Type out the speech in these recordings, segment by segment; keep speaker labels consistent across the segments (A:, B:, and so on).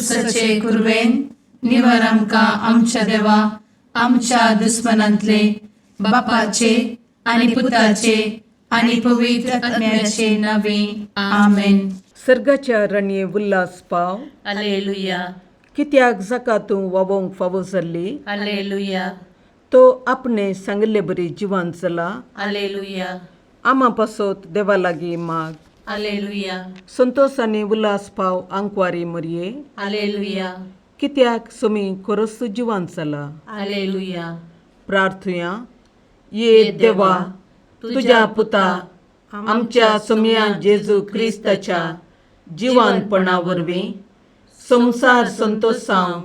A: कुर्साचे कुरवेन निवर आमकां आमच्या देवा आमच्या दुस्मनांतले बापाचे आनी पुताचे आनी पवित्र आत्म्याचे नावे. आमेन.
B: सर्गाच्या रणये उल्हास पाव.
A: अलेलुया.
B: कित्याक जाका तूं वावोंक फावो जाल्ली,
A: अलेलुया.
B: तो आपणे सांगिल्ले बरी जिवान चला.
A: अलेलुया.
B: आमा पासत देवा लागीं माग.
A: अलेलुया.
B: संतोस आनी उल्हास पाव आंकवारी मरये.
A: अलेलुया.
B: कित्याक सुमी खरोच जिवान चला.
A: अलेलुया.
B: प्रार्थुया. ये देवा, तुज्या पुता आमच्या सोमया जेजू क्रिस्ताच्या जिवानपणा वरवीं संवसार संतोसांव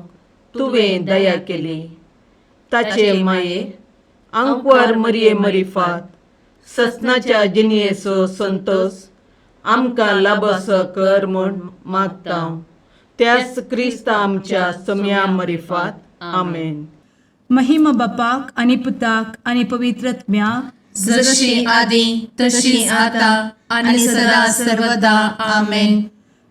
B: तुवें दया केली. ताचे माये आंकवार मरये मरिफात ससनाच्या जिणयेचो संतोस आमकां लाबसो कर म्हूण मागता, त्याच क्रिस्ता आमच्या सोमया मरिफात. आमेन.
C: महिमा बापाक आनी पुताक आनी पवित्र आत्म्याक.
A: जशी आदी तशी आता आणि सदा सर्वदा. आमेन.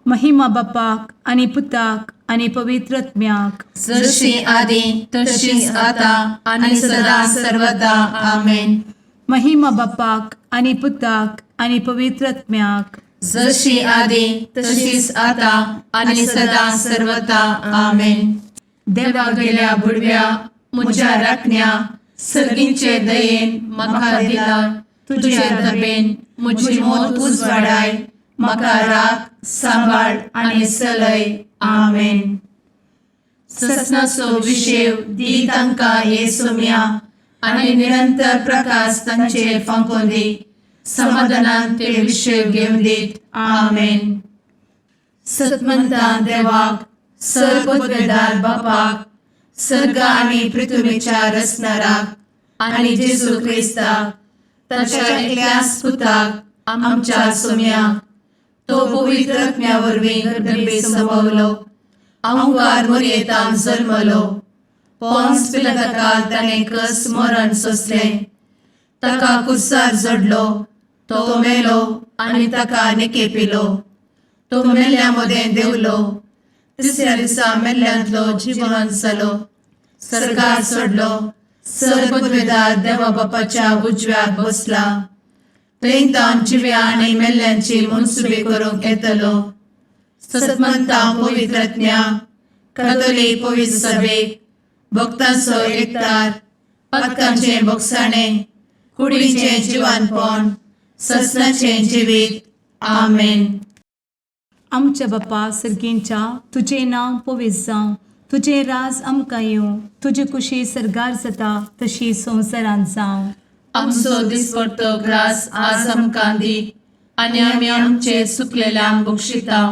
C: महिमा बापाक आनी पुताक आनी पवित्र आत्म्याक.
A: जशी आदी तशीच आता आणि सदा सर्वदा. आमेन.
C: महिमा बापाक आनी पुताक आनी पवित्र आत्म्याक.
A: जशी आदी तशीच आता आणि सदा सर्वदा. आमेन. देवा गेल्या बुडव्या म्हज्या राखण्या, सर्गींचे दयेन म्हाका दिला तुझे दबेन म्हजी मोत उजवाडाय, म्हाका राख, सांबाळ आनी चलय. आमेन. ससनाचो विशेव दी तांकां ये सोम्या आनी निरंतर प्रकाश तांचेर फांकोवन दी. समाधानान ते विशेव घेवन दीत. आमेन. सतमंता देवाक, सर्वपदवेदार बापाक, सर्ग आनी पृथ्वीच्या रचणाराक आनी जेजू क्रिस्ताक ताच्या एकल्याच पुताक आमच्या सोम्याक, तो पवित्र आत्म्या वरवीं गर्भे संभवलो, अंकार मोरयेतान जल्मलो, पोन्स पिलाताकाल ताणें कस मरण सोंसलें, ताका कुर्सार जोडलो, तो मेलो आनी ताका निकेपिलो, तो मेल्ल्या मदें देंवलो, तिसऱ्या दिसा मेल्ल्यांतलो जिवन जालो, सरकार सोडलो, सर्वपदवेदार देवा बापाच्या उजव्याक बसला, थंय तावन जिव्या आनी मेल्ल्यांची मनसुबी करूंक येतलो. सतमंता पवित्रज्ञा कथोलीक पवित्र सभेक, भक्तांचो एकतार, पातकांचें बोगसाणें, कुडीचें जिवानपण, ससनाचें जिवीत. आमेन.
C: आमच्या बापा सर्गींच्या, तुजें नांव पवित्र जावं, तुजें राज आमकां येवं, तुजी कुशी सर्गार जाता तशी संवसारांत जावं.
A: आमचो दिसपडतो ग्रास आज आमकां दी आनी आमी आमचे सुकलेल्यांक बक्षिता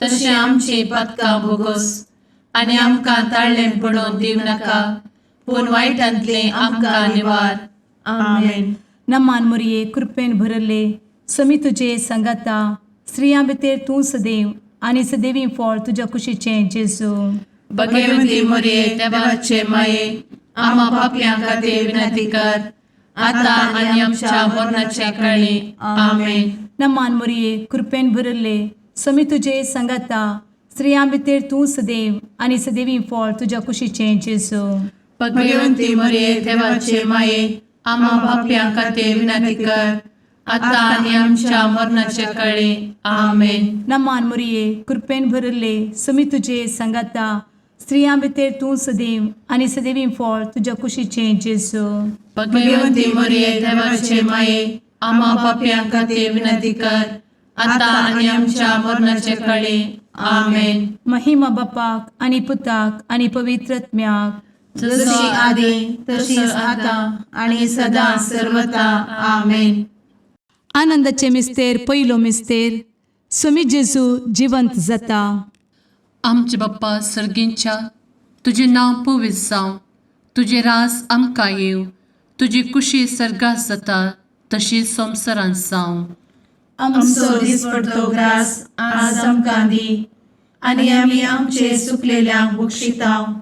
A: तशें आमची पातकां भोगोस आनी आमकां ताळ्ळें पडोवन दिवं नाका, पूण वायटांतलें आमकां निवार. आमेन.
C: नमान मुरये, कृपेन भरले, समी तुजे सांगाता, स्त्रियां भितर तूं सदैव आनी सदैवी फळ तुज्या कुशीचें जेजू.
A: भगवती मोरये, देवाचे माये, आमा पापयां खातीर विनंती कर, आतां आनी आमच्या मरणाच्या काळी. आमेन.
C: नमान मुरये, कृपेन भरले, समी तुजे सांगाता, स्त्रियां भितर तूं सदैव आनी सदैवी फळ तुज्या कुशीचें जेजू.
A: भगवंती मोरये, देवाचे माये, आमा पापयां खातीर विनंती कर, आतां आनी आमच्या मरणाच्या काळी. आमेन.
C: नमान मुरये, कृपेन भरले, समी तुजे सांगाता, स्त्रियां भितर तूं सदैव आनी सदैवी फळ तुज्या कुशीचें जेजू.
A: भगवंती मोरये, देवाचे माये, आमा पापयां खातीर विनंती कर, आतां आनी आमच्या मरणाच्या काळी. आमेन.
C: महिमा बापाक आनी पुताक आनी पवित्र आत्म्याक.
A: जशी आदी तशीच आतां आनी सदां सर्वता. आमेन.
C: आनंदाचे मिस्तेर, पयलो मिस्तेर, सुमी जेजू जिवंत जाता.
D: आमचे बाप्पा सर्गींच्या, तुजें नांव पवित्र जावं, तुजें रास आमकां येवं, तुजी कुशी सर्गात जाता तशी संवसारांत जावं.
A: आमचो दिसपडतो ग्रास आज आमकां दी आनी आमी आमचे सुकलेल्यांक बक्षिता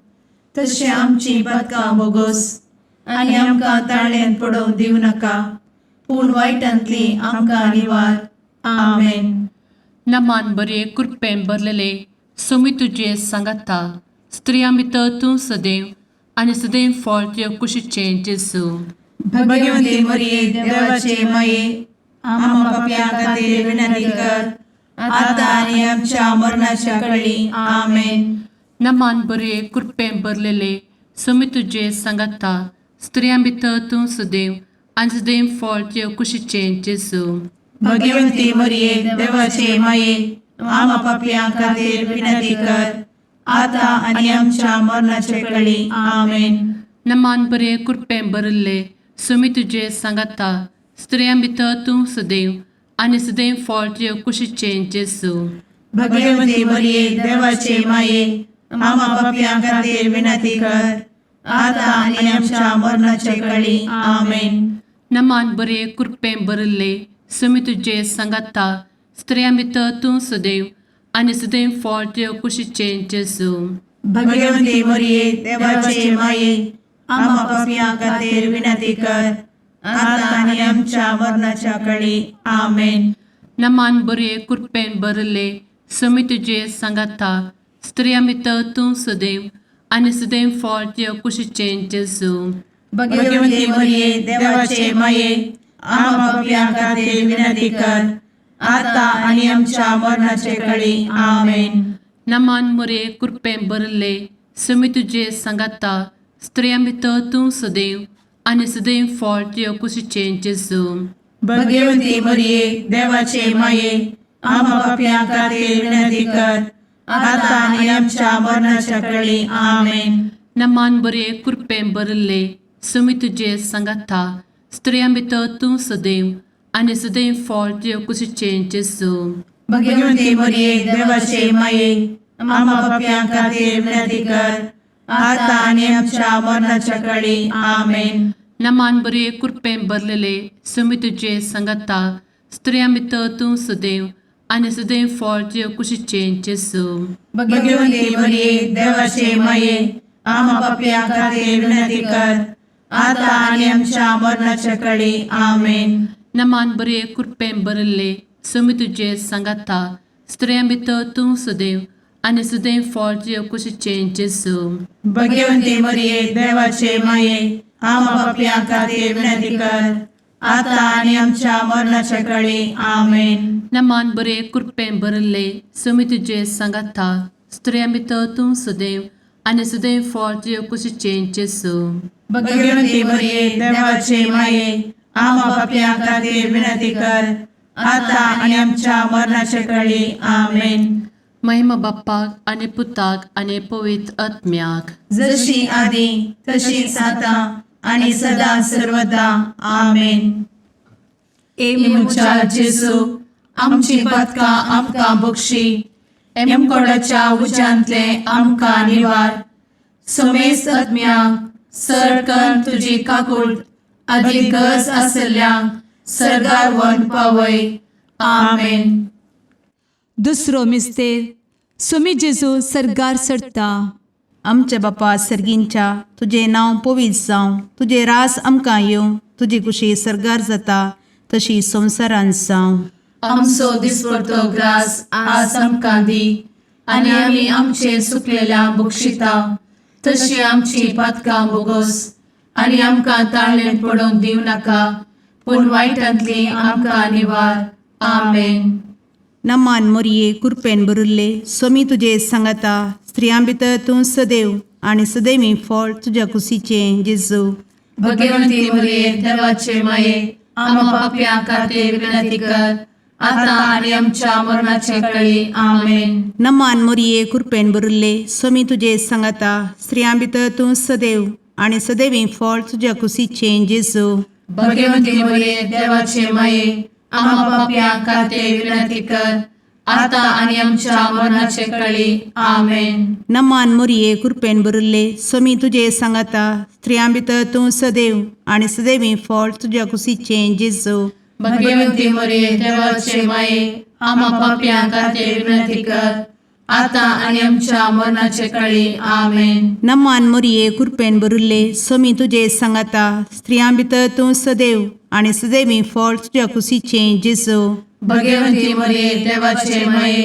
A: तशें आमची पातकां बोगोस आनी आमकां ताळ्ळेंत पडोवंक दिवं नाका, पूण वायटांतली आमकां निवार. आमेन.
D: नमान बरे, कृपेन भरलेले, सोमी तुजे सांगाता स्त्रियां भितर तूं सदैव आनी सदैव फळ तुजे कुशीचें जेजू.
E: भगवंती मरिये, देवाचे माये, आम्हा पापयां खातीर विनंती कर, आता आनी आमच्या मरणाच्या कळी. आमेन.
D: नमान बरे कृपें भरलेले, सोमी तुजे सांगाता स्त्रियां भितर तूं सदैव आनी सदैव फळ तुजे कुशीचें जेजू.
E: भगवंती मरिये, देवाचे माये, आम्हा पापयां खातीर विनंती कर, आता आनी आमच्या मरणाच्या कळी. आमेन.
D: नमान बरे कृपें भरिल्ले, सोमी तुजे सांगाता स्त्रियां भितर तूं सदैव आनी सदैव फळ तुजे कुशीचें जेजू.
E: भगवंती मरिये, देवाचे माये, आम्हा पापयां खातीर विनंती कर, आता आनी आमच्या मरणाच्या कळी. आमेन.
D: नमान बरे कृपें भरिल्ले, सोमी तुजे सांगाता स्त्रियां भितर तूं सदैव आनी सदैव फळ तुजे कुशीचें जेजू.
E: भगवंती मरिये, देवाचे माये, आम्हा पापयां खातीर विनंती कर, आता आनी आमच्या मरणाच्या कळी. आमेन.
D: नमान बरे कृपेन भरिल्ले, सोमी तुजे सांगाता स्त्रियां भितर तूं सदैव आनी सदैव फळ तुजे कुशीचें जेजू.
E: भगवंती मरिये, देवाचे माये, आम्हा पापयां खातीर विनंती कर, आता आनी आमच्या मरणाचे कळी. आमेन.
D: नमान मुरे कृपेन भरिल्ले, सोमी तुजे सांगाता स्त्रियां भितर तूं सदैव आनी सदैव फळ तुजे कुशीचें जेजू.
E: भगवंती मरिये, देवाचे माये, आम्हा पापयां खातीर विनंती कर, आता आनी आमच्या मरणाच्या कळी. आमेन.
D: नमान बरे कृपेन भरिल्ले, सोमी तुजे सांगाता स्त्रियां भितर तूं सदैव आनी सदैव फळ तुजे कुशीचें जेजू.
E: भगवंती मरिये, देवाचे माये, आम्हा पापयां खातीर विनंती कर, आता आनी आमच्या मरणाच्या कळी. आमेन.
D: नमान बरे कृपेन भरलेले, सोमी तुजे सांगाता स्त्रियां भितर तूं सदैव आनी सदैव फळ तुजे कुशीचें जेजू.
E: भगवंती मरिये, देवाचे माये, आम्हा पापयां खातीर विनंती कर, आता आनी आमच्या मरणाच्या कळी. आमेन.
D: नमान बरे कृपेन भरिल्ले, सोमी तुजे सांगाता स्त्रियां भितर तूं सदैव आनी सदैव फळ तुजे कुशीचें जेजू.
E: भगवंती मरिये, देवाचे माये, आम्हा पापयां खातीर विनंती कर, आता आनी आमच्या मरणाच्या कळी. आमेन.
D: नमान बरे कृपेन भरिल्ले, सोमी तुजे सांगाता स्त्रियां भितर तूं सदैव आनी सदैव फळ तुजे कुशीचें जेजू.
E: भगवंती मरिये, देवाचे माये, आम्हा पापयां खातीर विनंती कर, आता आनी आमच्या मरणाच्या कळी. आमेन.
D: महिमा बाप्पाक आनी पुताक आनी पवित्र आत्म्याक,
E: जशी आदी तशीच आता आणि सदा सर्वदा. आमेन.
A: ए म्हज्या जेजू, आमची पातकां आमकां बक्षी, एमकोडाच्या उज्यांतले आमकां निवार, समेस्त आत्म्यांक सरकन तुजी काकूट आदी गरज आसल्ल्यांक सर्गार व्हरून पावय. आमेन.
C: दुसरो मिस्तेर, सोमी जेजू सर्गार चडटा.
F: आमच्या बापा सर्गींच्या, तुजें नांव पवित्र जावं, तुजें रास आमकां येवं, तुजी कुशी सर्गार जाता तशी संवसारांत जावं.
A: आमचो दिसपडतो ग्रास आज आमकां दी, आनी आमी आमचे सुकलेल्या बक्षिता तशी आमची पातकां बोगोस, आनी आमकां ताळणें पडोवंक दिवं नाका, पूण वायटांतली आमकां निवार. आमेन.
F: नमान मोरये, कुरपेन भरिल्ले, सोमी तुजे सांगाता, स्त्रियां भितर तूं सदैव आनी सदैवी फळ तुज्या कुशीचें जेजू.
A: भगवंती मरिये, देवाचे माये, आम्हा पापयां खातीर विनंती कर, आता आनी आमच्या मरणाचे कळी. आमेन.
F: नमान मोरये, कुरपेन भरिल्ले, सोमी तुजे सांगाता, स्त्रियां भितर तूं सदैव आनी सदैवी फळ तुज्या कुशीचें जेजू.
A: भगवंती मरिये, देवाचे माये, आम्हा पापयां खातीर विनंती कर, आता आनी आमच्या मरणाचे कळी. आमेन.
F: नमान मोरये, कुरपेन भरिल्ले, सोमी तुजे सांगाता, स्त्रियां भितर तूं सदैव आनी सदैवी फळ तुज्या कुशीचें जेजू.
A: भगवंती मरिये, देवाचे माये, आम्हा पापयां खातीर विनंती कर, आता आनी आमच्या मरणाचे कळी. आमेन.
F: नमान मोरये, कुरपेन भरिल्ले, सोमी तुजे सांगाता, स्त्रियां भितर तूं सदैव आनी सदैवी फळ तुज्या कुशीचें जेजू.
A: भगवंती मरिये, देवाचे माये,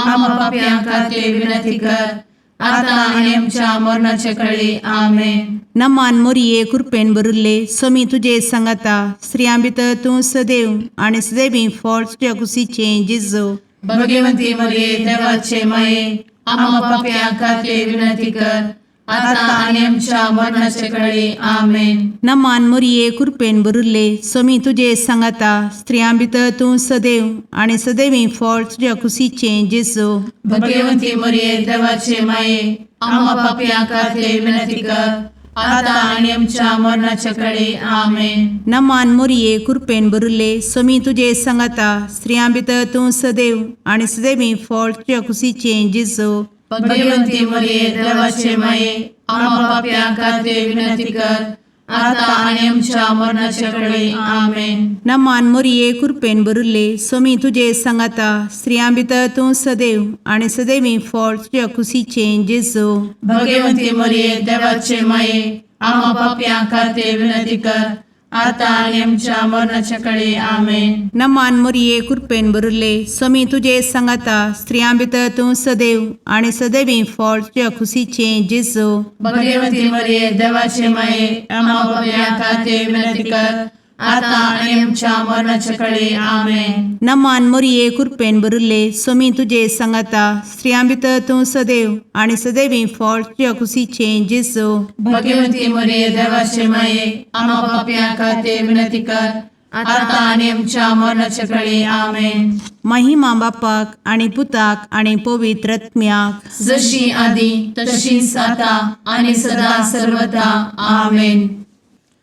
A: आम्हा पापयां खातीर विनंती कर आतां आनी आमच्या मरणाचे कळी. आमेन.
F: नमान मोरये, कृपेन भरिल्ले, स्वामी तुजे सांगाता. स्त्रियां भितर तूं सदैव आनी सदैवी फळ तुज्या कुशीचें जेजू.
A: भगवंती मरिये, देवाचे माये, आम्हा पापयां खातीर विनंती कर आतां आनी आमच्या मरणाचे कळी. आमेन.
F: नमान मोरये, कृपेन भरिल्ले, स्वामी तुजे सांगाता. स्त्रियां भितर तूं सदैव आनी सदैवी फळ तुज्या कुशीचें जेजू.
A: भगवंती मरिये, देवाचे माये, आम्हा पापयां खातीर विनंती कर आतां आनी आमच्या मरणाचे कळी. आमेन.
F: नमान मोरये, कृपेन भरिल्ले, स्वामी तुजे सांगाता. स्त्रियां भितर तूं सदैव आनी सदैवी फळ तुज्या कुशीचें जेजू.
A: भगवंती मरिये, देवाचे माये, आम्हा पापयां खातीर विनंती कर आतां आनी आमच्या मरणाचे कळी. आमेन.
F: नमान मोरये, कृपेन भरिल्ले, स्वामी तुजे सांगाता. स्त्रियां भितर तूं सदैव आनी सदैवी फळ तुज्या कुशीचें जेजू.
A: भगवंती मरिये, देवाचे माये, आम्हा पापयां खातीर विनंती कर आतां आनी आमच्या मरणाच्या कळी. आमेन.
F: नमान मोरये, कृपेन भरिल्ले, स्वामी तुजे सांगाता. स्त्रियां भितर तूं सदैव आनी सदैवी फळ तुज्या कुशीचें जेजू.
A: भगवंती मरिये, देवाचे माये, आम्हा पापयां खातीर विनंती कर आतां आनी आमच्या मरणाच्या कळी. आमेन.
F: नमान मोरये, कृपेन भरिल्ले, स्वामी तुजे सांगाता. स्त्रियां भितर तूं सदैव आनी सदैवी फळ तुज्या कुशीचें जेजू.
A: भगवंती मरिये, देवाचे माये, आम्हा पापयां खातीर विनंती कर आतां आनी आमच्या मरणाच्या कळी. आमेन.
F: महिमा बापाक आनी पुताक आनी पवित्र आत्म्याक.
A: जशी आदी तशीच आता आणि सदा सर्वदा. आमेन.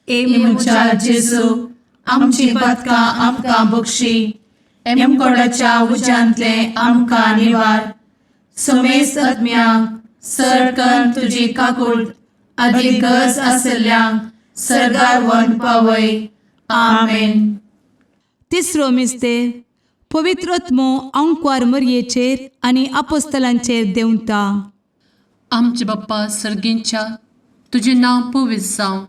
C: ए
A: म्हज्या जेजू, आमची पातकां आमकां बक्षी, एमकोडाच्या उज्यांतले आमकां निवार, समेस्त आत्म्यांक सरकन तुजी काकूट आदी गरज आसल्ल्यांक सर्गार व्हरून पावय. आमेन.
C: तिसरो मिस्तेर, पवित्र आत्मो अंकवार मरयेचेर आनी आपोस्तलांचेर देंवता.
D: आमचे बाप्पा सर्गींच्या, तुजें नांव पवित्र जावं,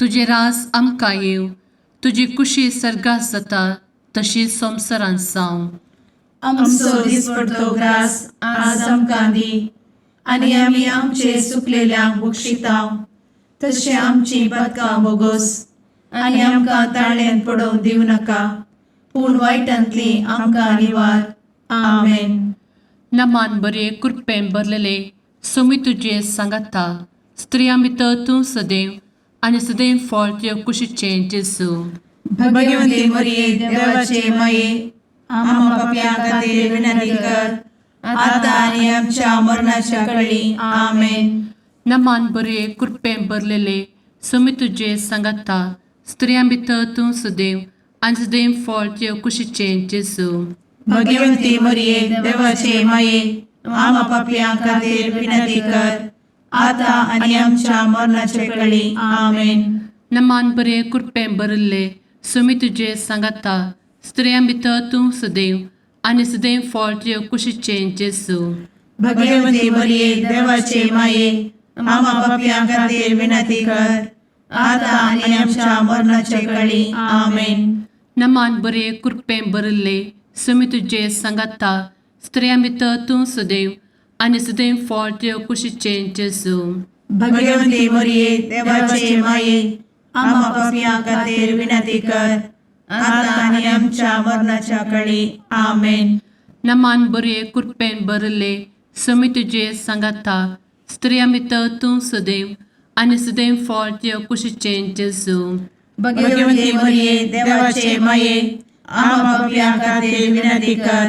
D: तुजें राज आमकां येवं, तुजी कुशी सर्गात जाता तशी संवसारांत जावं.
E: आमचो दिसपडतो ग्रास आज आमकां दी आनी आमी आमचे सुकलेल्यांक बक्षितांव तशें आमची पातकां बोगोस आनी आमकां ताळ्यांत पडोवंक दिवं नाका, पूण वायटांतली आमकां निवार. आमेन.
D: नमान बरे, कृपेन भरलेले, सोमी तुजे सांगाता. स्त्रियां भितर तूं सदैव आनी सदैव फळ तुज्या कुशीचें जेजू.
E: भगवंती मरिये, देवाचे माये, आम्हा पापयां खातीर विनंती कर आता आनी आमच्या मरणाच्या कळी. आमेन.
D: नमान बरे, कृपेन भरलेले, सोमी तुजे सांगाता. स्त्रियां भितर तूं सदैव आनी सदैव फळ तुज्या कुशीचें जेजू.
E: भगवंती मरिये, देवाचे माये, आम्हा पापयां खातीर विनंती कर आता आनी आमच्या मरणाच्या कळी. आमेन.
D: नमान बरे, कृपेन भरिल्ले, सोमी तुजे सांगाता. स्त्रियां भितर तूं सदैव आनी सदैव फळ तुज्या कुशीचें जेजू.
E: भगवंती मरिये, देवाचे माये, आम्हा पापयां खातीर विनंती कर आता आनी आमच्या मरणाच्या कळी. आमेन.
D: नमान बरे, कृपेन भरिल्ले, सोमी तुजे सांगाता. स्त्रियां भितर तूं सदैव आनी सदैव फळ तुज्या कुशीचें जेजू.
E: भगवंती मरिये, देवाचे माये, आम्हा पापयां खातीर विनंती कर आता आनी आमच्या मरणाच्या कळी. आमेन.
D: नमान बरे, कृपेन भरिल्ले, सोमी तुजे सांगाता. स्त्रियां भितर तूं सदैव आनी सदैव फळ तुज्या कुशीचें जेजू.
E: भगवंती मरिये, देवाचे माये, आम्हा पापयां खातीर विनंती कर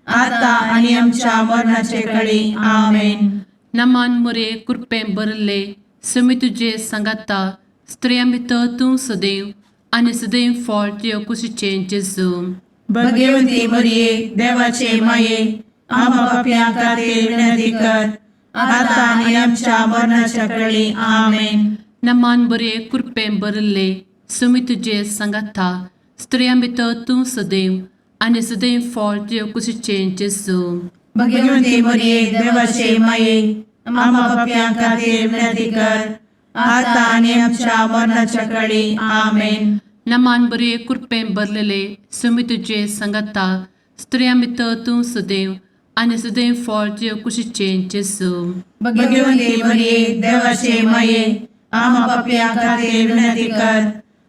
E: आता आनी आमच्या मरणाचे कळी. आमेन.
D: नमान मुरे, कृपेन भरिल्ले, सोमी तुजे सांगाता. स्त्रियां भितर तूं सदैव आनी सदैव फळ तुज्या कुशीचें जेजू.
E: भगवंती मरिये, देवाचे माये, आम्हा पापयां खातीर विनंती कर आता आनी आमच्या मरणाच्या कळी. आमेन.
D: नमान बरे, कृपेन भरिल्ले, सोमी तुजे सांगाता. स्त्रियां भितर तूं सदैव आनी सदैव फळ तुज्या कुशीचें जेजू.
E: भगवंती मरिये, देवाचे माये, आम्हा पापयां खातीर विनंती कर आता आनी आमच्या मरणाच्या कळी. आमेन.
D: नमान बरे, कृपेन भरलेले, सोमी तुजे सांगाता. स्त्रियां भितर तूं सदैव आनी सदैव फळ तुजे कुशीचें जेजू.
E: भगवंती मरिये, देवाचे माये, आमा पापयां खातीर विनंती कर,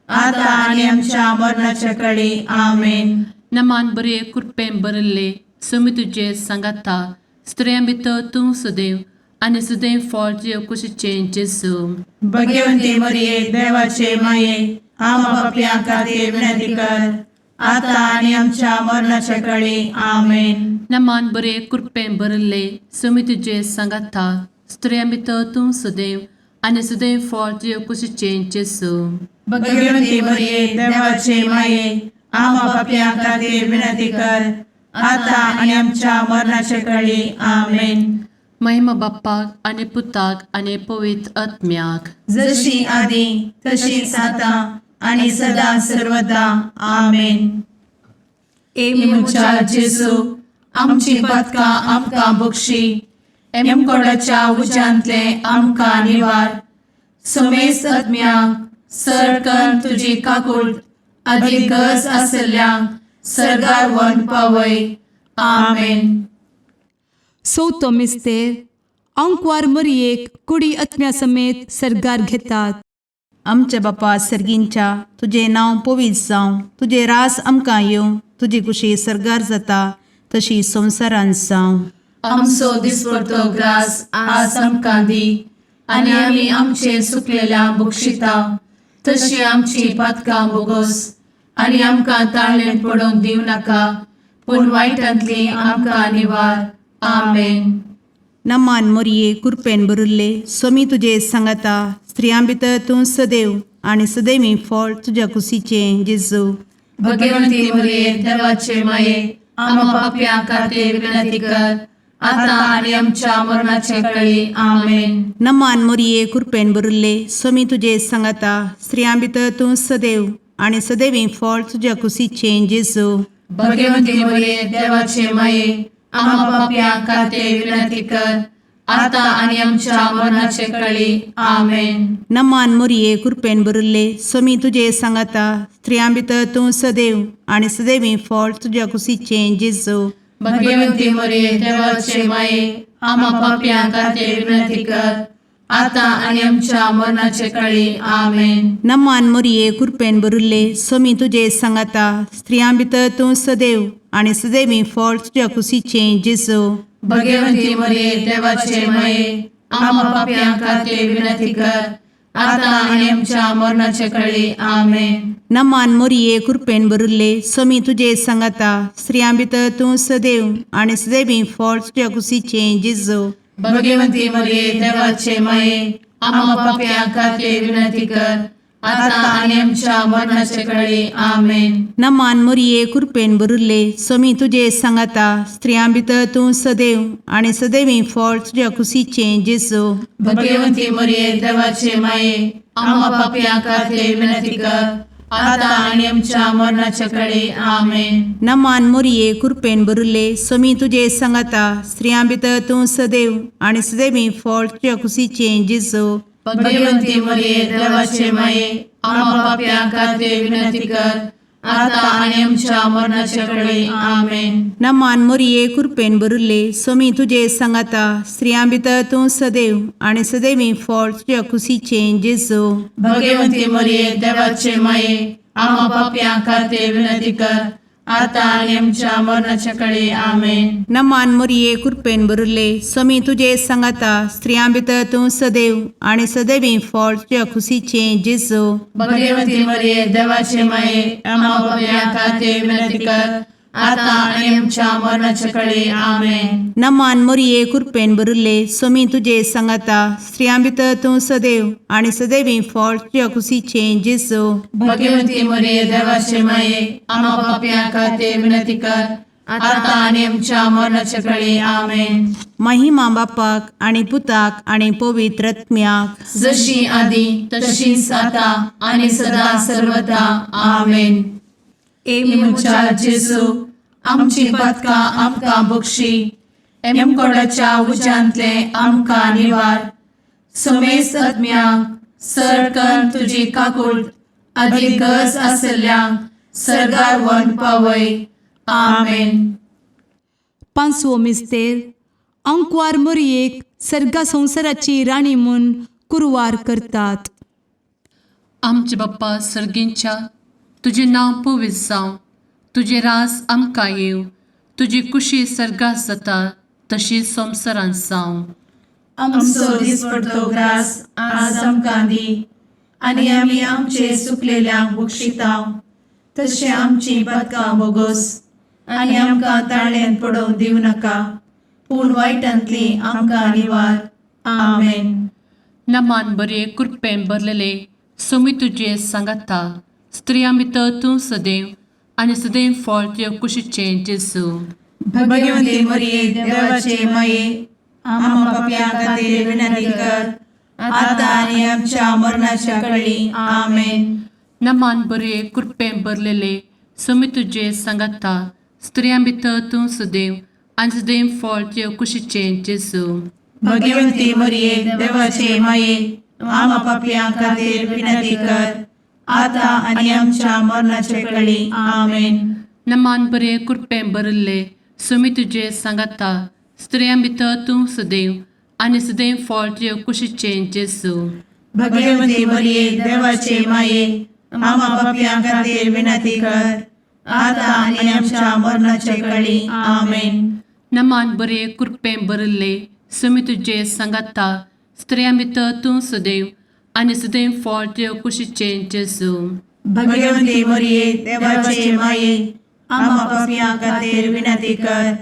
E: आता आनी आमच्या मरणाच्या कडी. आमेन.
D: नमान बरे कृपेन भरिल्ले, स्वामी तुजे सांगाता, स्त्रियां भितर तूं सदैव आनी सदैव फळ तुजे कुशीचें जेजू.
E: भगवंती मरिये, देवाचे माये, आमा पापयां खातीर विनंती कर, आता आनी आमच्या मरणाच्या कडी. आमेन.
D: नमान बरे कृपेन भरिल्ले, स्वामी तुजे सांगाता, स्त्रियां भितर तूं सदैव आनी सदैव फळ तुजे कुशीचें जेजू.
E: भगवंती मरिये, देवाचे माये, आमा पापयां खातीर विनंती कर, आता आनी आमच्या मरणाच्या कडी. आमेन.
D: महिमा बाप्पाक आनी पुताक आनी पवित्र आत्म्याक,
E: जशी आदी तशीच आता आणि सदा सर्वदा. आमेन.
C: ए
A: म्हज्या जेजू, आमची पातकां आमकां बक्षी, एमकोडाच्या उज्यांतले आमकां निवार, समेस्त आत्म्यांक सरकन तुजी काकूळ आदी गरज आसल्ल्यांक सरगार व्हरून पावय. आमेन.
C: चवथो मिस्तेर, आंकवार मरियेक कुडी आत्म्या समेत सर्गार घेतात.
F: आमच्या बापा सर्गींच्या, तुजें नांव पवित्र जावं, तुजें रास आमकां येवं, तुजी कुशी सर्गार जाता तशी संवसारांत जावं.
A: आमचो दिसपडतो ग्रास आज आमकां दी, आनी आमी आमचे सुकलेल्या बक्षिता तशी आमची पातकां बोगोस, आनी आमकां ताळणेंत पडोवंक दिवं नाका, पूण वायटांतली आमकां निवार. आमेन.
F: नमान मोरये, कुरपेन भरिल्ले, स्वामी तुजे सांगाता, स्त्रियां भितर तूं सदैव आनी सदैवी फळ तुज्या कुशीचें जेजू.
A: भगवंती मरिये, देवाचे माये, आमा पापयां खातीर विनंती कर, आता आनी आमच्या मरणाचे कळी. आमेन.
F: नमान मोरये, कुरपेन भरिल्ले, स्वामी तुजे सांगाता, स्त्रियां भितर तूं सदैव आनी सदैवी फळ तुज्या कुशीचें जेजू.
A: भगवंती मरिये, देवाचे माये, आमा पापयां खातीर विनंती कर, आता आनी आमच्या मरणाचे कळी. आमेन.
F: नमान मोरये, कुरपेन भरिल्ले, स्वामी तुजे सांगाता, स्त्रियां भितर तूं सदैव आनी सदैवी फळ तुज्या कुशीचें जेजू.
A: भगवंती मरिये, देवाचे माये, आमा पापयां खातीर विनंती कर, आता आनी आमच्या मरणाचे कळी. आमेन.
F: नमान मोरये, कुरपेन भरिल्ले, स्वामी तुजे सांगाता, स्त्रियां भितर तूं सदैव आनी सदैवी फळ तुज्या कुशीचें जेजू.
A: भगवंती मरिये, देवाचे माये, आमा पापयां खातीर विनंती कर, आता आनी आमच्या मरणाचे कळी. आमेन.
F: नमान मोरये, कुरपेन भरिल्ले, स्वामी तुजे सांगाता, स्त्रियां भितर तूं सदैव आनी सदैवी फळ तुज्या कुशीचें जेजू.
A: भगवंती मरिये, देवाचे माये, आमा पापयां खातीर विनंती कर, आता आनी आमच्या मरणाचे कळी. आमेन.
F: नमान मोरये, कुरपेन भरिल्ले, स्वामी तुजे सांगाता, स्त्रियां भितर तूं सदैव आनी सदैवी फळ तुज्या कुशीचें जेजू.
A: भगवंती मरिये, देवाचे माये, आमा पापयां खातीर विनंती कर, आता आनी आमच्या मरणाचे कळी. आमेन.
F: नमान मोरये, कुरपेन भरिल्ले, स्वामी तुजे सांगाता, स्त्रियां भितर तूं सदैव आनी सदैवी फळ तुज्या कुशीचें जेजू.
A: भगवंती मरिये, देवाचे माये, आमा पापयां खातीर विनंती कर, आता आनी आमच्या मरणाचे कळी. आमेन.
F: नमान मोरये, कुरपेन भरिल्ले, स्वामी तुजे सांगाता, स्त्रियां भितर तूं सदैव आनी सदैवी फळ तुज्या कुशीचें जेजू.
A: भगवंती मरिये, देवाचे माये, आमा पापयां खातीर विनंती कर, आता आनी आमच्या मरणाच्या कळी. आमेन.
F: नमान मोरये, कुरपेन भरिल्ले, स्वामी तुजे सांगाता, स्त्रियां भितर तूं सदैव आनी सदैवी फळ तुज्या कुशीचें जेजू.
A: भगवंती मरिये, देवाचे माये, आमा पापयां खातीर विनंती कर, आता आनी आमच्या मरणाच्या कळी. आमेन.
F: नमान मोरये, कुरपेन भरिल्ले, स्वामी तुजे सांगाता, स्त्रियां भितर तूं सदैव आनी सदैवी फळ तुज्या कुशीचें जेजू.
A: भगवंती मरिये, देवाचे माये, आमा पापयां खातीर विनंती कर, आता आनी आमच्या मरणाच्या कळी. आमेन.
F: महिमा बापाक आनी पुताक आनी पवित्र आत्म्याक,
A: जशी आदी तशीच आता आणि सदा सर्वदा. आमेन.
C: ए
A: म्हज्या जेजू, आमची पातकां आमकां बक्षी, एमकोडाच्या उज्यांतले आमकां निवार, समेस्त आत्म्यांक सरकन तुजी काकूळ आदी गरज आसल्ल्यांक सर्गार व्हरून पावय. आमेन.
C: पांचवो मिस्तेर आंकवार मोरयेक सर्गा संवसाराची राणी म्हूण कुरवार करतात.
D: आमचे बाप्पा सर्गींच्या, तुजें नांव पवित्र जावं, तुजें राज आमकां येवं, तुजी कुशी सर्गात जाता तशी संवसारांत जावं.
E: आमचो दिसपडतो ग्रास आज आमकां दी आनी आमी आमचे सुकलेल्यांक बक्षितांव तशें आमची पदकां बोगोस आनी आमकां ताळ्यान पडोवंक दिवं नाका पूण वायटांतली आमकां निवार. आमेन.
D: नमान बरे कृपेन भरलेले, सोमी तुजे सांगाता, स्त्रियां भितर तूं सदैव आनी सदैव फळ तुजे कुशीचें जेजू.
E: भगवंती मरिये, देवाचे माये, आम्हा पापयां खातीर विनंती कर आता आनी आमच्या मरणाच्या कळी. आमेन.
D: नमान बरे कृपेन भरलेले, सोमी तुजे सांगाता, स्त्रियां भितर तूं सदैव आनी सदैव फळ तुजे कुशीचें जेजू.
E: भगवंती मरिये, देवाचे माये, आम्हा पापयां खातीर विनंती कर आता आनी आमच्या मरणाच्या कळी. आमेन.
D: नमान बरे कृपेन भरिल्ले, सोमी तुजे सांगाता, स्त्रियां भितर तूं सदैव आनी सदैव फळ तुजे कुशीचें जेजू.
E: भगवंती मरिये, देवाचे माये, आम्हा पापयां खातीर विनंती कर आता आनी आमच्या मरणाच्या कळी. आमेन.
D: नमान बरे कृपेन भरिल्ले, सोमी तुजे सांगाता, स्त्रियां भितर तूं सदैव आनी सदैव फळ तुजे कुशीचें जेजू.
E: भगवंती मरिये, देवाचे माये, आम्हा पापयां खातीर विनंती कर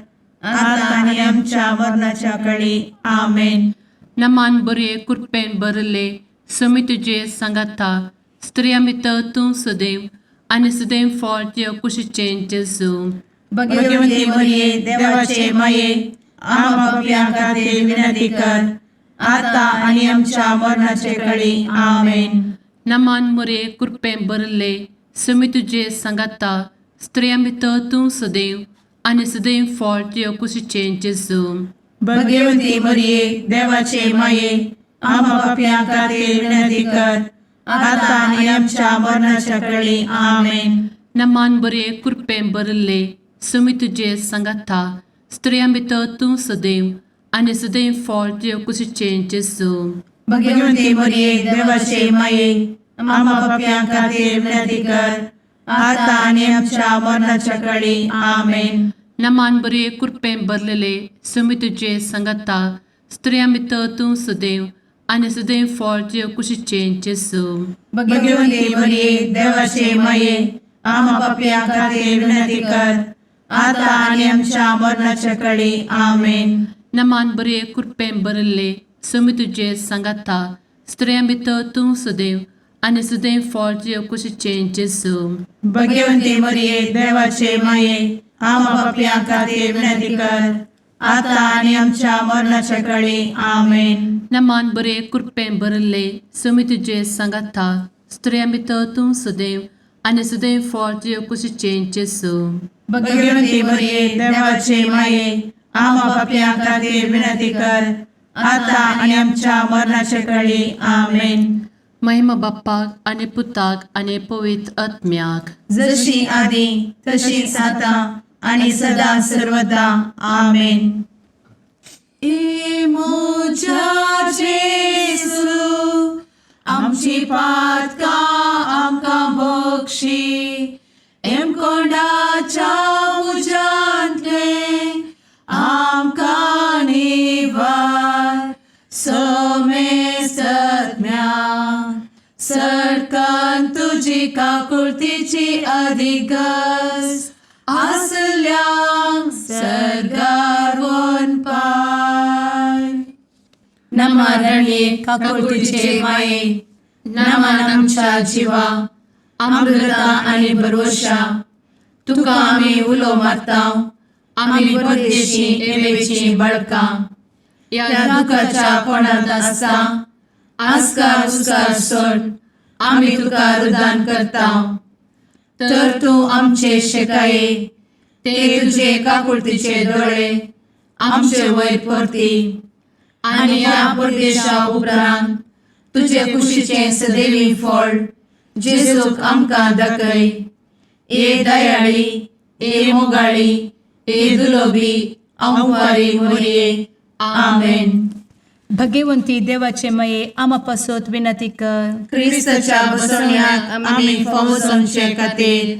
E: आता आनी आमच्या मरणाच्या कळी. आमेन.
D: नमान बरे कृपेन भरिल्ले, सोमी तुजे सांगाता, स्त्रियां भितर तूं सदैव आनी सदैव फळ तुजे कुशीचें जेजू.
E: भगवंती मरिये, देवाचे माये, आम्हा पापयां खातीर विनंती कर आता आनी आमच्या मरणाचे कळी. आमेन.
D: नमान मोरे कृपेन भरिल्ले, सोमी तुजे सांगाता, स्त्रियां भितर तूं सदैव आनी सदैव फळ तुजे कुशीचें जेजू.
E: भगवंती मरिये, देवाचे माये, आम्हा पापयां खातीर विनंती कर आता आनी आमच्या मरणाच्या कळी. आमेन.
D: नमान बरे कृपेन भरिल्ले, सोमी तुजे सांगाता, स्त्रियां भितर तूं सदैव आनी सदैव फळ तुजे कुशीचें जेजू.
E: भगवंती मरिये, देवाचे माये, आम्हा पापयां खातीर विनंती कर आता आनी आमच्या मरणाच्या कळी. आमेन.
D: नमान बरे कृपेन भरलेले, सोमी तुजे सांगाता, स्त्रियां भितर तूं सदैव आनी सदैव फळ तुजे कुशीचें जेजू.
E: भगवंती मरिये, देवाचे माये, आम्हा पापयां खातीर विनंती कर आता आनी आमच्या मरणाच्या कळी. आमेन.
D: नमान बरे कृपेन भरिल्ले, सोमी तुजे सांगाता, स्त्रियां भितर तूं सदैव आनी सदैव फळ तुजे कुशीचें जेजू.
E: भगवंती मरिये, देवाचे माये, आम्हा पापयां खातीर विनंती कर आता आनी आमच्या मरणाच्या कळी. आमेन.
D: नमान बरे कृपेन भरिल्ले, सोमी तुजे सांगाता, स्त्रियां भितर तूं सदैव आनी सदैव फळ तुजे कुशीचें जेजू.
E: भगवंती मरिये, देवाचे माये, आम्हा पापयां खातीर विनंती कर आता आनी आमच्या मरणाच्या कळी. आमेन.
D: महिमा बाप्पाक आनी पुताक आनी पवित्र आत्म्याक,
E: जशी आदी तशीच आता आणि सदा सर्वदा. आमेन.
A: ए म्हज्या जेजू, आमची पातकां आमकां बक्षी, एमकोंडाच्या उज्यांतलें आमकां निवार, समेस्तज्ञा सरकान तुजी काकुळतीची अधिगस आसल्यांक सर्गार वनपाय.
E: नमरणे काकुळतीचे माये, नमन आमच्या जिवा, अमृता आणि भरवशा, तुका आमी उलो मारता, आमी परदेशी एवेची बळकां, ह्या दुखाच्या कोणांत आसता आस्कार उस्कार सोड आमी तुका रुदान करता, तर तूं आमचे शेकाये ते तुजे काकुळतीचे दोळे आमचे वयर परती आनी ह्या परदेशा उपरांत तुजे कुशीचें सदैवी फळ जेजूक आमकां दाखय. ए दयाळी, ए मोगाळी, ए दुलोबी आंवकारी मोरये. आमेन.
C: भगवंती देवाचे मये आमा पासत विनंती कर.
E: क्रिस्ताच्या बसवण्याक आमी फावो जावचे खातीर.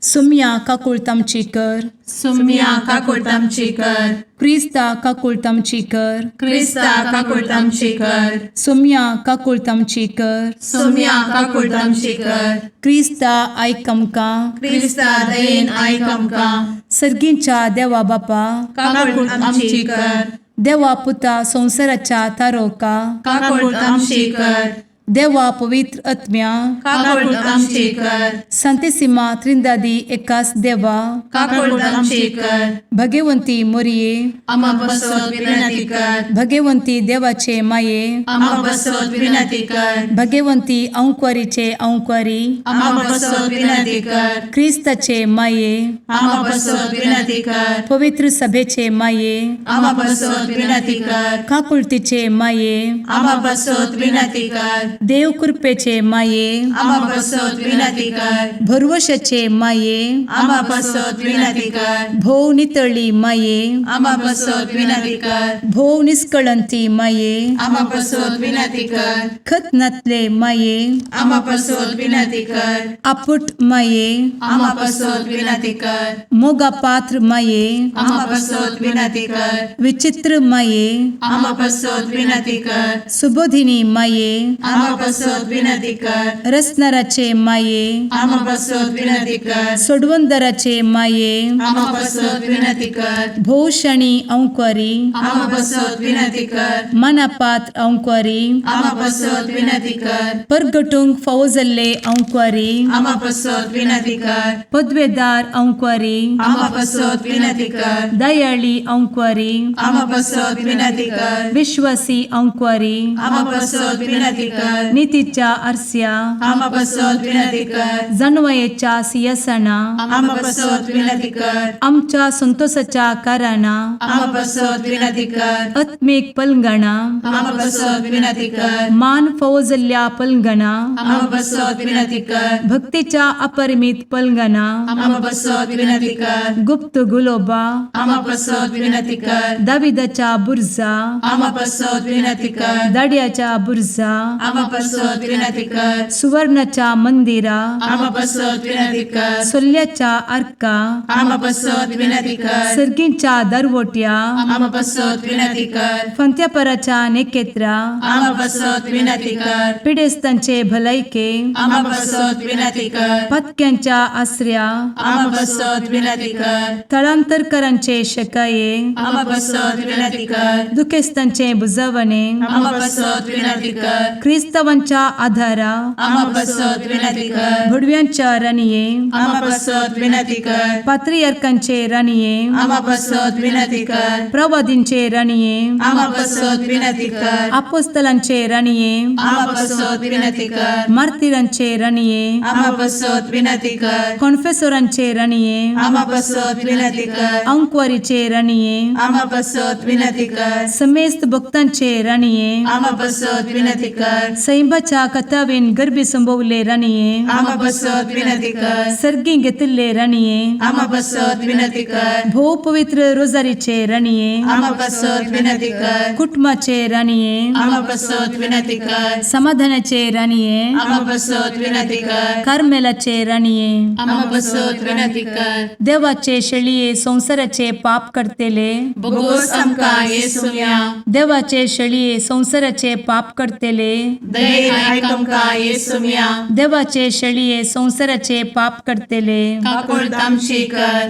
C: सुम्या काकुळट आमची कर.
E: सुम्या काकुळट आमची कर.
C: क्रिस्ता काकुळट आमची कर.
E: क्रिस्ता काकुळट आमची कर.
C: सुम्या काकुळट आमची कर.
E: सुम्या काकुळट आमची कर.
C: क्रिस्ता आयक आमकां.
E: क्रिस्ता दयेन आयक आमकां.
C: सर्गींच्या देवा बापा,
E: काकुळट आमची कर.
C: देवा पुता संवसाराच्या तारोका,
E: काकुळट आमची कर.
C: देवा पवित्र आत्म्या,
E: काकुळट आमची कर.
C: संतेसिमा त्रिंदादी एकास देवा,
E: काकुळट आमची कर.
C: भगवंती मोरये,
A: आमा पासत
E: विनंती कर.
C: भगवंती देवाचे माये,
E: आमा पासत विनंती कर.
C: भगवंती अंकुरीचे अंकुरी,
E: आमा पासत विनंती कर.
C: क्रिस्ताचे माये,
E: आमा पासत विनंती कर.
C: पवित्र सभेचे माये,
E: आमा पासत विनंती कर.
C: काकुळतीचे माये,
E: आमा पासत विनंती कर.
C: देव कृपेचे माये,
E: आमा पासत विनंती कर.
C: भरवशाचे माये,
E: आमा पासत विनंती कर.
C: भोव नितळी माये,
E: आमा पासत विनंती कर.
C: भोव निष्कळंती माये,
E: आमा पासत विनंती कर.
C: खत नातले माये,
E: आमा पासत विनंती कर.
C: आपुट माये,
E: आमा पासत विनंती कर.
C: मोगा पात्र माये,
E: आमा पासत विनंती कर.
C: विचित्र माये,
E: आमा पासत विनंती कर.
C: सुबोधिनी माये,
E: आमा पासत विनंती कर.
C: रसनाराचे माये,
E: आमा पासत विनंती कर.
C: सोडवंदराचे माये,
E: आमा पासत विनंती कर.
C: भोवशणी अंकुरी,
E: आमा पासत विनंती कर.
C: मनापात्र अंकुरी,
E: आमा पासत विनंती कर.
C: परगटूंक फावो जाल्ले अंकुरी,
E: आमा पासत विनंती कर.
C: पदवेदार अंकुरी,
E: आमा पासत विनंती कर.
C: दयाळी अंकुरी,
E: आमा पासत विनंती कर.
C: विश्वासी अंकुरी,
E: आमा पासत विनंती कर.
C: नितीच्या आरस्या,
E: आमा पासत विनंती कर.
C: जानवयेच्या सिंहासना,
E: आमा पासत विनंती कर.
C: आमच्या संतोषाच्या कारणां,
E: आमा पासत विनंती कर.
C: आत्मीक पलंगणा,
E: आमा पासत विनंती कर.
C: मान फावो जाल्ल्या पलंगणा,
E: आमा पासत विनंती कर.
C: भक्तीच्या अपरिमित पलंगणा,
E: आमा पासत विनंती कर.
C: गुप्त गुलोबा,
E: आमा पासत विनंती कर.
C: दाविदाच्या बुर्जा,
E: आमा पासत विनंती कर.
C: दाड्याच्या बुर्जा,
E: आमा पासत विनंती कर.
C: सुवर्णाच्या मंदिरा,
E: आमा पासत विनंती कर.
C: सोल्ल्याच्या आर्का,
E: आमा पासत विनंती कर.
C: सर्गींच्या दरवट्या,
E: आमा पासत विनंती कर.
C: फंत्यापराच्या नेकेत्रा,
E: आमा पासत विनंती कर.
C: पिडेस्तांचे भलायके,
E: आमा पासत विनंती कर.
C: पत्क्यांच्या आसऱ्या,
E: आमा पासत विनंती कर.
C: थळांतरकरांचे शकाये,
E: आमा पासत विनंती कर.
C: दुखेस्तांचे बुजवणे,
E: आमा पासत विनंती कर.
C: क्रिस्तावांच्या आधारा,
E: आमा पासत विनंती कर.
C: भुडव्यांच्या राणये,
E: आमा पासत विनंती कर.
C: पात्रियार्कांचे राणये,
E: आमा पासत विनंती कर.
C: प्रवादींचे राणये,
E: आमा पासत विनंती कर.
C: आपोस्तलांचे राणये,
E: आमा पासत विनंती कर.
C: मार्तीरांचे राणये,
E: आमा पासत विनंती कर.
C: कॉन्फेसोरांचे राणये,
E: आमा पासत विनंती कर.
C: अंकुवारीचे राणये,
E: आमा पासत विनंती कर.
C: समेस्त भक्तांचे राणये,
E: आमा पासत विनंती कर.
C: सैंबाच्या कथावेन गर्भी संभवले राणये,
E: आमा पासत विनंती कर.
C: सर्गी घेतिल्ले राणये,
E: आमा पासत विनंती कर.
C: भोव पवित्र रोजारीचे राणये,
E: आमा पासत विनंती कर.
C: कुटुंबाचे राणये,
E: आमा पासत विनंती कर.
C: समाधानाचे राणये,
E: आमा पासत विनंती कर.
C: कार्मेलाचे राणये,
A: आमा पासत विनंती कर.
C: देवाचे शेळये संवसाराचे पाप करतेले,
A: बोगोस आमकां येसुम्या.
C: देवाचे शेळये संवसाराचे पाप करतेले,
A: दयेन आयक आमकां येसुम्या.
C: देवाचे शेळये संवसाराचे पाप करतेले,
A: काकुळट आमची कर.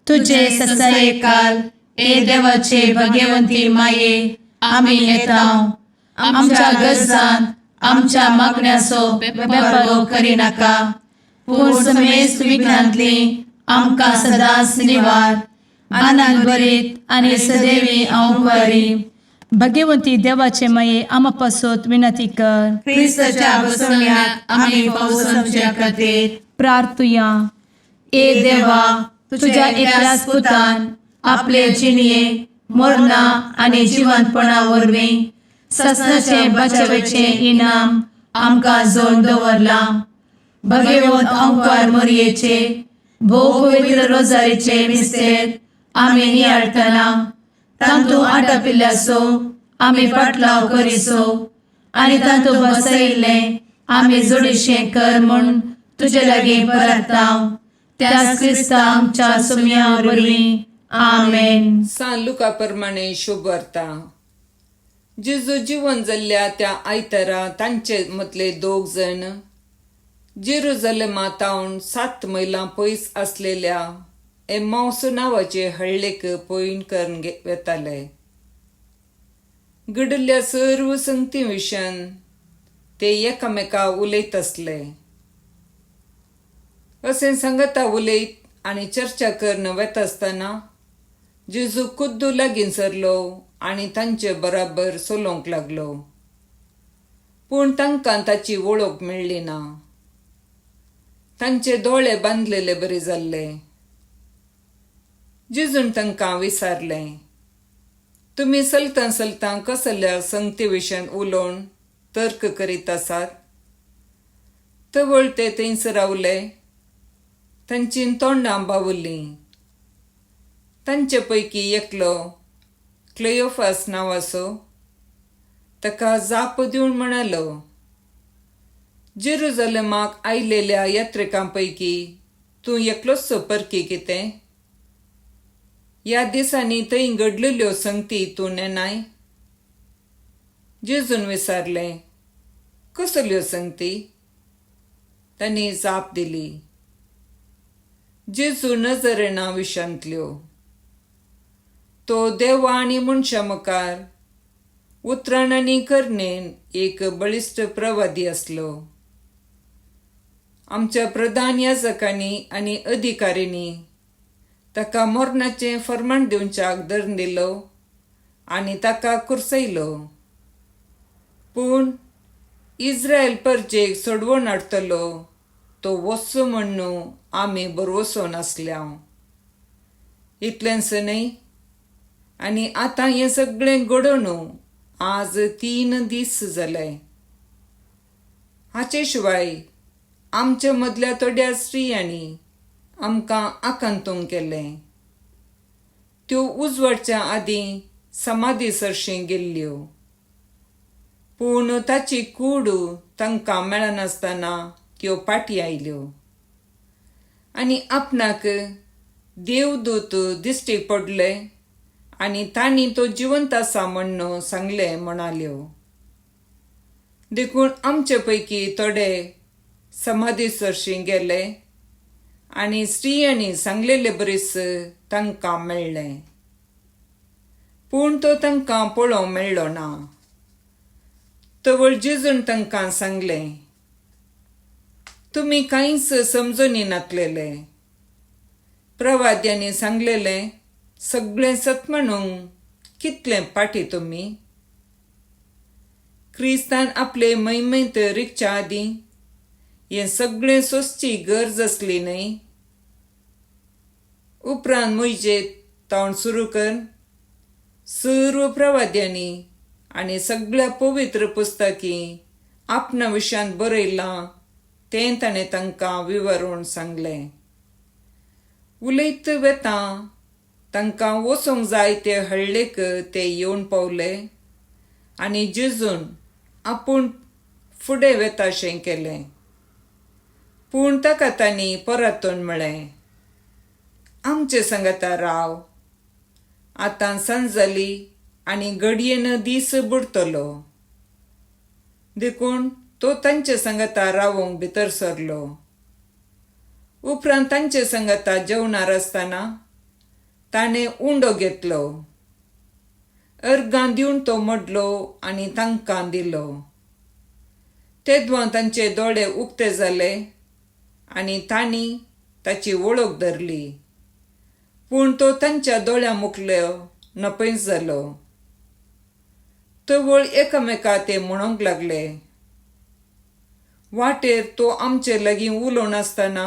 C: तुझे
E: ससायेकाल ए देवाचे भगवंती माये, आमी येता आमच्या गरजान आमच्या मागण्याचो बेपारो करिनाका, पूण समेस्त विघ्नांतली आमकां सदांच निवार. आनंद भरीत आनी सदैवी अंकुरी.
C: भगवंती देवाचे माये आमा पासत विनंती कर.
E: क्रिस्ताच्या बसवण्याक आमी फावो समच्या खातीर.
C: प्रार्थुया.
E: ए देवा, तुझ्या एकल्याच पुतान आपले जिणये मरणा आनी जिवंतपणा वरवीं ससनाचे बचावेचें इनाम आमकां जोड दवरलां. भगवंत अंकार मोरयेचे भोव पवित्र रोजारीचे मिस्तेर आमी नियाळटना तांतू आटापिल्ल्याचो आमी पाटलाव करिसो आनी तांतू बसयिल्लें आमी जोडीशें कर म्हूण तुजे लागीं परताव त्याच क्रिस्ता आमच्या सुमया वरवीं. आमेन.
G: सान लुका प्रमाणे शुभ वार्ता. जेजू जिवन जाल्ल्या त्या आयतारा तांचे मदले दोग जण जेरुजलेमा तावन 7 मैलां पयस आसलेल्या एम्मावस नांवाचे हळ्ळेक पयण करून वेताले. घडिल्ल्या सर्व संगती विशयान ते एकामेका उलयत आसले. अशें सांगता उलयत आनी चर्चा करून वेता आसतना जेजू खुद्दू लागीं सरलो आनी तांचे बराबर चलोवंक लागलो. पूण तांकां ताची वळख मेळ्ळी ना. तांचे दोळे बांदलेले बरी जाल्ले. जेजून तांकां विचारलें, तुमी चलतां चलतां कसल्या संगती विशयान उलोवन तर्क करीत आसात? तवळ ते थंयच रावले. तांची तोंडां बावुल्लीं. तांचे पैकी एकलो क्लेयोफास नांवाचो ताका जाप दिवन म्हणालो, जेरुजलेमाक आयलेल्या यात्रिकां पैकी तूं एकलोच परकी कितें? ह्या दिसांनी थंय घडलेल्यो संगती तूं नेनाय? जेजून विचारलें, कसल्यो संगती? तांणी जाप दिली, जेजू नजरेना विशांतल्यो. तो देवा आनी मनशां मुखार उतरान आनी करणेन एक बळिश्ट प्रवादी आसलो. आमच्या प्रधान याजकांनी आनी अधिकाऱ्यांनी ताका मरणाचें फर्माण दिवच्याक धरून दिलो आनी ताका कुर्सयलो. पूण इस्रायल परजेक सोडवून हाडटलो तो वचो म्हण्णू आमी बरवसो नासल्या. इतलेंच न्हय, आनी आतां हें सगळें घडोवन आज 3 दीस जाले. हाचे शिवाय आमच्या मदल्या थोड्या स्त्रियांनी आमकां आकांतूंक केलें. त्यो उजवाडच्या आदीं समाधी सरशीं गेल्ल्यो. पूण ताची कूड तांकां मेळनासतना त्यो पाटी आयल्यो आनी आपणाक देवदूत दिश्टी पडले आनी तांणी तो जिवंत आसा म्हण्ण सांगलें म्हणाल्यो. देखून आमचे पैकी थोडे समाधी सरशीं गेले आनी स्त्रियांनी सांगलेले बरीच तांकां मेळ्ळें. पूण तो तांकां पळोवंक मेळ्ळो ना. तवळ जेजून तांकां सांगलें, तुमी कांयच समजून नासलेले. प्रवाद्यांनी सांगलेलें सगळें सत म्हणूंक कितलें पाटी तुमी? क्रिस्तान आपले मैमैत रिगच्या आदीं हें सगळें सोंसची गरज आसली न्हय? उपरांत म्हजे तावन सुरू कर सर्व प्रवाद्यांनी आनी सगळ्या पवित्र पुस्तकी आपणा विशयांत बरयलां तें ताणें तांकां विवरून सांगलें. उलयत वेता तांकां वचूंक जाय ते हळ्ळेक ते येवन पावले आनी जेजून आपूण फुडें वेताशें केलें. पूण ताका तांणी परतून म्हळें, आमचे सांगता राव, आतां सांज जाली आनी घडयेन दीस बुडटलो. देखून तो तांचे सांगता रावूंक भितर सरलो. उपरांत तांचे सांगता जेवणार आसतना ताणें उंडो घेतलो, अर्गां दिवन तो मोडलो आनी तांकां दिलो. तेदवां तांचे दोळे उक्ते जाले आनी तांणी ताची वळख धरली. पूण तो तांच्या दोळ्यां मुखलो नपयच जालो. तवळ एकामेका ते म्हणूंक लागले, वाटेर तो आमचे लागीं उलोवन आसतना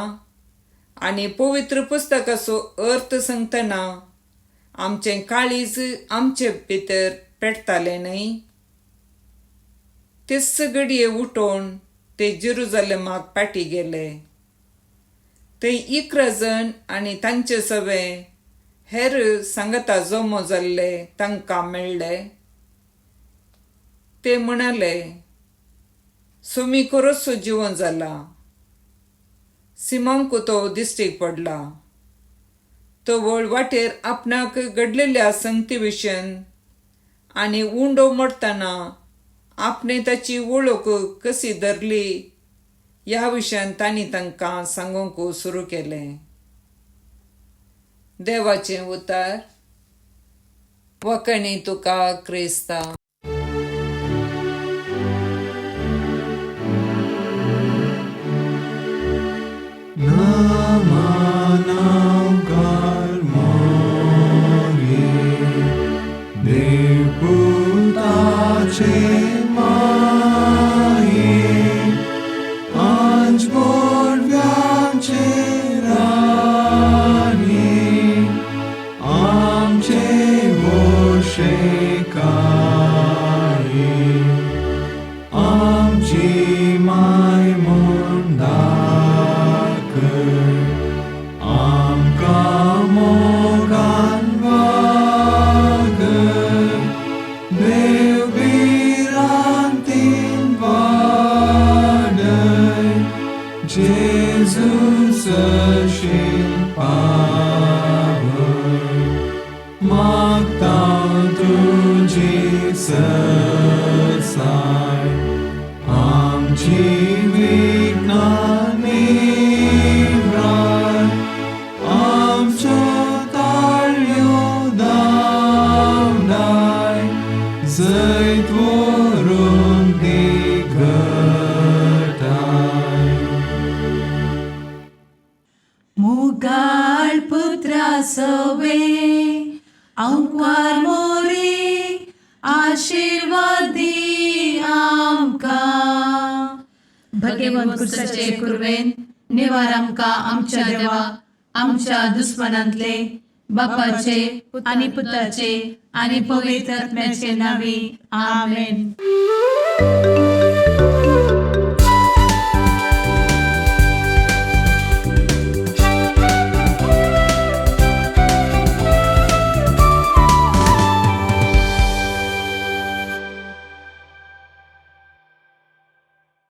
G: आनी पवित्र पुस्तकाचो अर्थ सांगतना आमचें काळीज आमचे भितर पेटतालें न्हय? तेच घडये उठोवन ते जेरुजलेमाक पाटी गेले. थंय 11 जण आनी तांचे सवे हेर सांगता जमो जाल्ले तांकां मेळ्ळे. ते म्हणाले, सोमी खरोच जिवन जाला. सिमांवक तो दिश्टीक पडला. तो व्हड वाटेर आपणाक घडलेल्या संगती विशयन आनी उंडो मोडटना आपणे ताची वळख कशी धरली ह्या विशयान तांणी तांकां सांगूंक सुरू केलें. देवाचें उतार. वखणी तुका क्रिस्ता.
E: मुगाळ पुत्रा सवे अंकार मोरी आशीर्वादी आमकां.
A: भगेवंत कुर्साचे कुर्वेन निवार आमकां आमच्या देवा आमच्या दुस्मनांतले बापाचे
C: आनी पुताचे आनी पवित्र आत्म्याचे नांवी. आमेन.
E: आमेन.